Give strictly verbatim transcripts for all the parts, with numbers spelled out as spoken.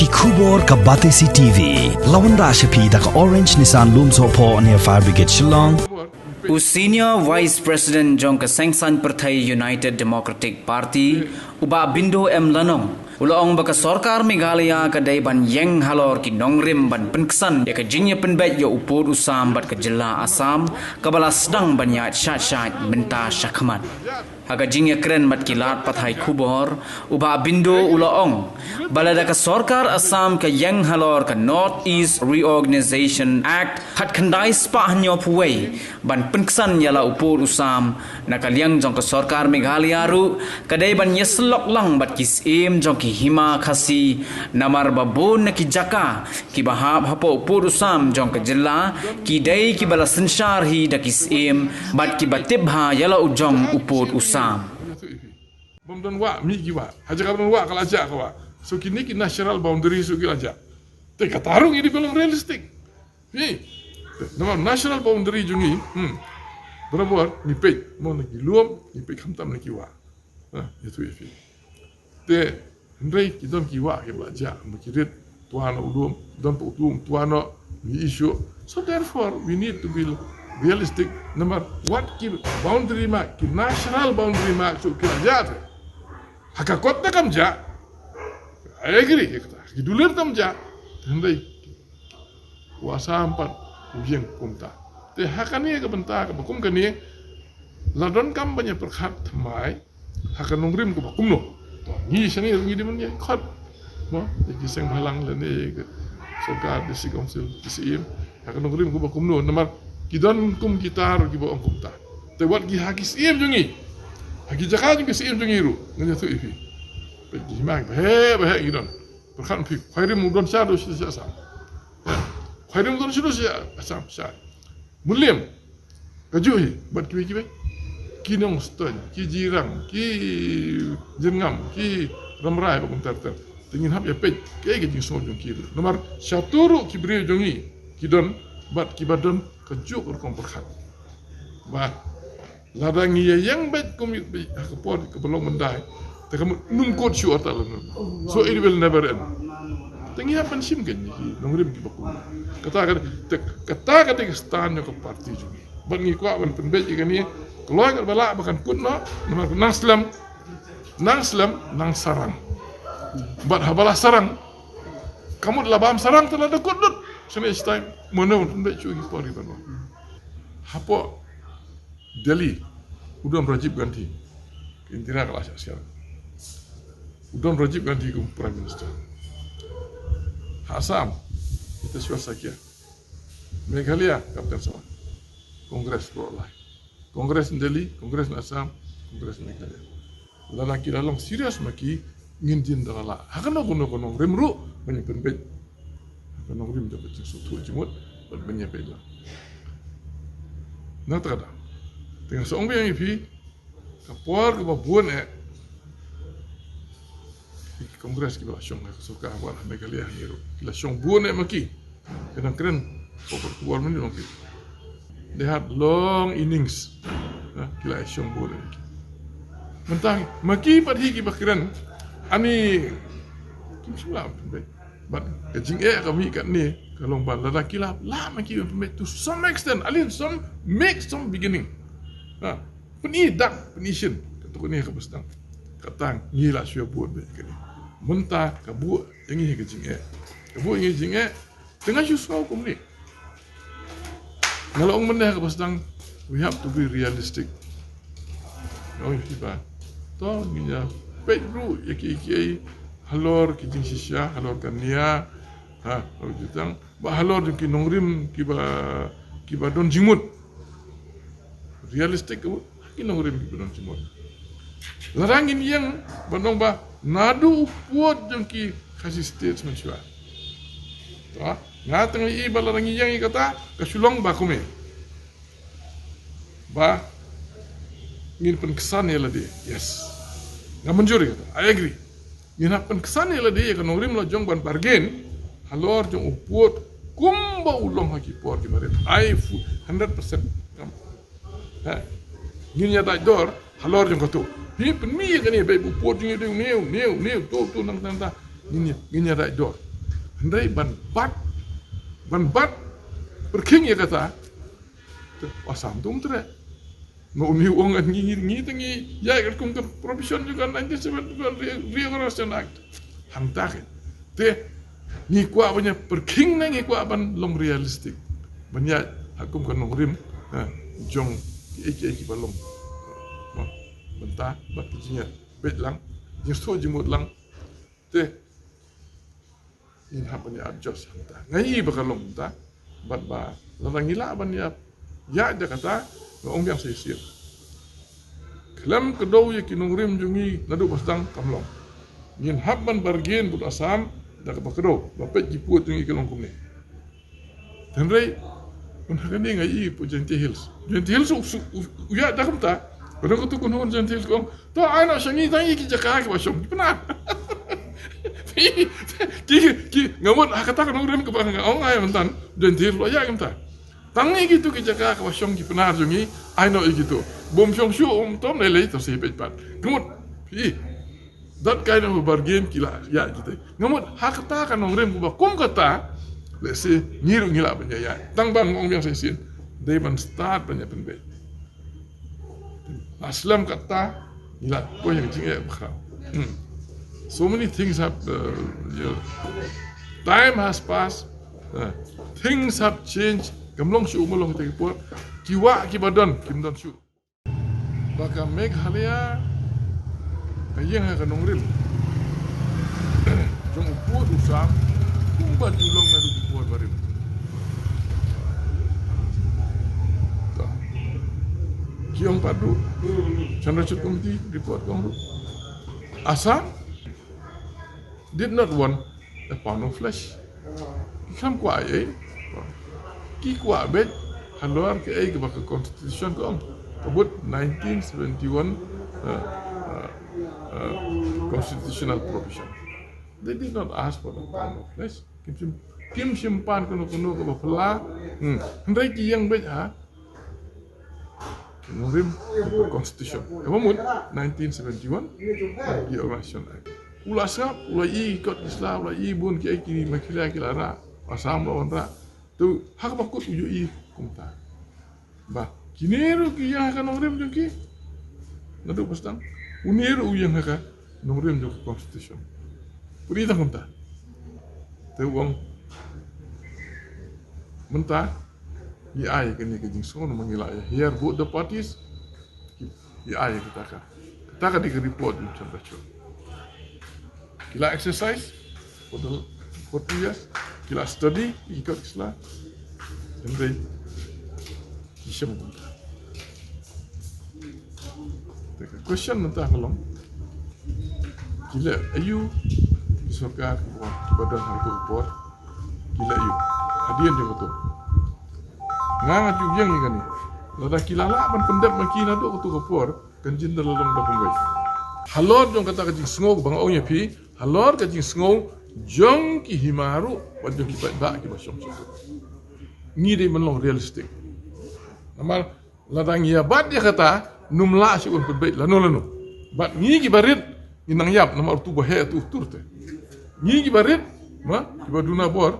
Khubor ka Batesi T V. La wanrah sha phi da ka Orange Nissan Lumsohphoh near Fire Brigade Shillong. U Senior Vice President jong ka Seng Saiñ Pyrthei United Democratic Party, u Bah Bindo M Lanong, u la ong ba ka sorkar Meghalaya ka dei ban ïeng halor ki nongrim ban pynksan ïa ka jingïapynbeit ïa u pud u sam bad ka jylla Assam, kaba la sdang ban ïaid shait shait mynta shakhmat. Ha ka jingïakren bad ki lad pathai khubor, u Bah Bindo u la ong ba lada ka sorkar Assam ka ïeng halor ka North East Reorganization Act khatkhyndai spah hynñiewphew wei ban pynksan ïa la u pud u sam, na ka liang jong ka sorkar Meghalaya ruh ka dei ban ïasyllok lang bad ki syiem jong ki hima Khasi, namar ba bun na ki jaka kiba hap hapoh u pud u sam jong ka jylla ki dei kiba la synshar hi da ki syiem bad kiba tip bha ïa la u jong u pud u sam. Bym don wah, mih ki wah. Ha jaka ba don wah ka la jah ka wah. So kine ki natural boundary so ki la jah. Te kata ruh ngi dei ban long realistic. Hi. Namar natural boundary jong ngi, hmm. Barabor ngi peit, mo na ki lum, ngi peit khamtam na ki wah. Ha, ïa tu ïa phi. Te hynrei ki don ki wah kiba la jah, ba ki rit twa noh u lum, don pa u lum twa noh, ngi issue. So therefore we need to be realistic. Namar wat ki boundary mark, ki natural boundary mark so ki la jah te. Ha ka kot na kam jah. I agree ïa kata. Ki dulir tam jah. Hynrei u Assam pat u ïeng kumta. Te ha kane ka bynta kaba kum kane, la donkam ban ïa pyrkhat thymmai ha ka nongrim kaba kumno. To ngi shane ngi dei ban ïa khot, mo, ïa ki seng bhalang lane ïa ka sorkar, district council, ki syiem, ha ka nongrim kaba kumno. Namar ki don kum kita ruh kiba ong kumta. Te wat ki ha ki syiem jong ngi, ha ki jaka jong ki syiem jong ngi ruh, ngan ïathuh ïa phi. Peit ki hima baheh baheh ki don. Pyrkhat phi, Khwaïrim u don sha, don sha Assam. Khwaïrim u don sha, don sha Assam sha. Mylliem, kajuh hi bad kiwei kiwei, ki Nongstoiñ, ki Jirang, ki Jyrngam, ki Rambrai, bad kumta ter ter. Te ngin hap ïa peit kaei ka jingsngew jong ki ruh. Namar shatu ruh ki briew jong ngi ki don, bad kiba don kajuh ka rukom pyrkhat. Ba lada ngi ïa ïeng beit kum ïa beit ha ka por kaba long ban dai, te ka mut ym kut shuh artat lano. So it will never end. Te ngi hap ban shim kein ïa ki nongrim kiba kum. Kata ka, te kata ka dei ka stand jong ka party jong ngi. Bad ngi kwah ban pynbeit ïa kane, kloi katba lah ba kan kut noh, namar nang slem, nang slem nang sarang. Bad haba la sarang, ka mut la bam sarang te la da kut lut. Shane shi taim mano ban pynbeit shuh ïa ki por kiban wan. Hapoh Delhi, u don Rajiv Gandhi, ka Indira ka la shah siar. U don Rajiv Gandhi kum Prime Minister. Ha Assam, Hiteshwar Saikia. Meghalaya, Captain Sawant. Congress baroh lai. Congress in Delhi, Congress in Assam, Congress in Meghalaya. Lada ki la long serious ma ki, ngin jin da la lah ha kano kano ka nongrim ruh ban ïa pynbeit ha ka nongrim jong ka jingsngewthuh jingmut bad ban ïa peit lang. Na kata ka daw te nga sa ong biang ïa phi, ka por kaba bun eh ki Congress kiba la shong ha ka sorkar, wat ha Meghalaya hangne ruh ki la shong bun eh ma ki. Ka dang kren, ko ko ko mynta long ki. They had long innings. Ha, ki la shong bun eh ma ki. Mynta ma ki pat hi kiba kren, ani kim shu lah ban pynbeit. Bad ka jingeh ka mih katne, ka long ba lada ki la lah ma ki ban pynbeit to some extent, at least some, make some beginning. Ha, pyni dak pyni shin, katto katne kaba sdang. Kata ngi la shu ïa bud beit kane. Mynta ka buh ïa ngi ka jingeh. Ka buh ïa ngi jingeh. Te nga shu sngew kumne. Nga la ong mynne ha kaba sdang, we have to be realistic. Nga ong ïa phi ba, to ngin ïa peit ruh ïa kiei kiei halor ki jingshisha, halor ka nia, ha, halor jutang, bad halor jong ki nongrim kiba, kiba don jingmut. Realistic ka mut, ha ki nongrim kiba don jingmut. Lada ngin ïeng ban ong ba naduh u pud jong ki Khasi State mynshuwa. To, nga tang ïa i ba lada ngin ïeng ïa kata, ka shu long ba kumne. Ba ngin pynksan ïa lade. Yes. Nga mynjur ïa kata. I agree. Ngin hap pynksan ïa lade ïa ka nongrim la jong ban bargain halor jong u pud kumba u long ha ki por kiba rit. I full hundred percent. Ha. Ngin ïa dait dor halor jong kato. Phi pynmih ïa kane, beit u pud jong ngi dei une, une, une, to, to, nangta, nangta. Ngin ïa, ngin ïa dait dor. Hynrei ban bat, ban bat pyrkhing ïa kata, te u Assam te um treh. Nga ong ïa u, ngi, ngi, ngi te ngi ïaid katkum ka provision jong ka nineteen seventy-one Re-, Reorganization Act. Hangta ka. Te ngi kwah ban ïa pyrkhing ne ngi kwah ban long realistic, ban ïaid ha kum ka nongrim, ha, jong kiei kiei kiba long. Mo, mynta bad ki jingïabeit lang, jingsngewthuh jingmut lang. Te ngin hap ban ïa adjust hangta. Nga i ba ka long hangta. Bad ba lada ngi lah ban ïa ïaid da kata, nga ong biang sa shisien, khlem kdew ïa ki nongrim jong ngi naduh ba sdang, kam long. Ngin hap ban bargain bad Assam da kaba kdew, ba peit ki pud jong ngi ki long kumne. Hynrei mynta kane nga i pud Jaintia Hills. Jaintia Hills u, u, u, u ïaid da kumta. Ba don katu kynhun Jaintia Hills ka ong, to ai noh sha ngi tang ïa ki jaka kiba shong ki Pnar. Ki, ki, ki, nga mut ha kata ka nongrim kaba nga ong ai mynta, Jaintia Hills u ïaid kumta. Tang ïa kitu ki jaka kiba shong ki Pnar jong ngi, ai noh ïa kitu. Bym shong shuh, um, to ym lei lei, to sa peit pat. Nga mut, phi, that kind of a bargain ki la ïaid kita. Nga mut ha kata ka nongrim kaba kum kata, lehse ngi ruh ngi lah ban ïaid. Tang ba nga ong biang sa shisien, dei ban start ban ïa pynbeit. La slem kata, ngi la poi ha ka jingeh bakhraw. Hmm. So many things have, uh, you know, time has passed, uh, things have changed. Kam long shuh, kam long te ki por. Ki wah kiba don kim don shuh. Ba ka Meghalaya ka ïeng ha ka nongrim jong u pud u sam kumba ju long naduh ki por barim. To. Ki ong pat ruh, Chandrachud Committee report ka ong ruh, Assam did not want a pound of flesh. Ki khlem kwah ei ei. Ki kwah beit halor kaei kaba ka constitution ka ong. Ka mut nineteen seventy-one, uh, uh, uh, constitutional provision. They did not ask for a pound of flesh. Kim shym, kim shym pan kano kano kaba phylla. Hmm. Hynrei ki ïeng beit ha nongrim constitution. Kaba mut nineteen seventy-one Reorganization Act. U la sngap, u la i kot ki sla, u la i bun kiei kiei, Meghalaya ki la rah, Assam la wanrah. Te ha kaba kut u ïohi kumta. Ba kine ruh ki ïeng ha ka nongrim jong ki naduh ba sdang. Une ruh u ïeng ha ka nongrim jong ka constitution. Phi i tang kumta. Te u ong mynta ngi ai kane ka jingsngew namar ngi la ïa hear both the parties. Ngi ai kata ka, kata ka dei ka report jong Chandrachud. Ki la exercise for the, for two years. Ki la study, ki kot ki sla. Hynrei ki shem kumta. Te ka question mynta ka long, ki leh aïu ki sorkar kiba, kiba don ha kato ka por? Ki leh aïu hadien jong kato? Nga, nga ju ïeng ïa kane. Lada ki la lah ban pyndep ma ki naduh kato ka por, kan jin da la long da pynwai. Halor jong kata ka jingsngew ba nga ong ïa phi, halor ka jingsngew jong ki hima ruh bad jong ki paidbah kiba shong sha. Ngi dei ban long realistic. Namar lada ngi ïa bat ïa kata, ym lah shuh ban pynbeit lano lano. Bad ngi kiba rit ngi nang ïap namar utu ba heh utu u tur te. Ngi kiba rit, ma, kiba duna bor,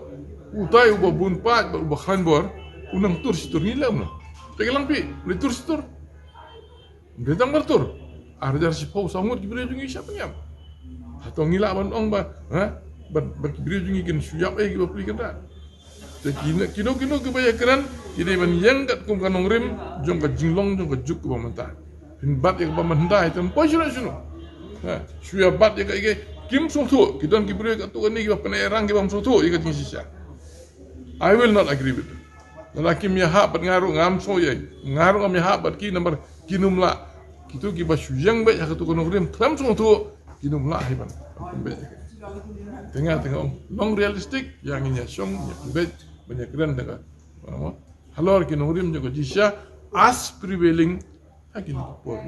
utai uba bun paid bad uba khlaiñ bor u nang tur shi tur, ngi leh kumno? Te ka lang phi, u leh tur shi tur. Ym dei tang ba tur. Ar hajar shiphew saw ngut ki briew jong ngi shah pynïap. Hato ngi lah ban ong ba, ha? Ba, ba ki briew jong ngi kin shu ïap ei kiba pli kynrad? Te kino kino kiba ïakren ki dei ban ïeng katkum ka nongrim jong ka jinglong jong ka juk kaba mynta. Phin bat ïa kaba mynta te ym poi shuh shuh. Ha, shu ïa bat ïa ka, ïa ka kim sngewthuh. Ki don ki briew katto katne kiba pyneh rang kiba ym sngewthuh ïa ka jingshisha. I will not agree with them. Lada kim ïahap bad nga ruh ngam sngew ïa, nga ruh ngam ïahap bad ki namar kin ym lah. Kito kiba shu ïeng beit ha kato ka nongrim khlem sngewthuh kin ym lah hi ban. Te nga, te nga ong long realistic, ïa ngin ïa shong ïa pynbeit ban ïakren da ka, halor ki nongrim jong ka jingshisha as prevailing ha kine ki por.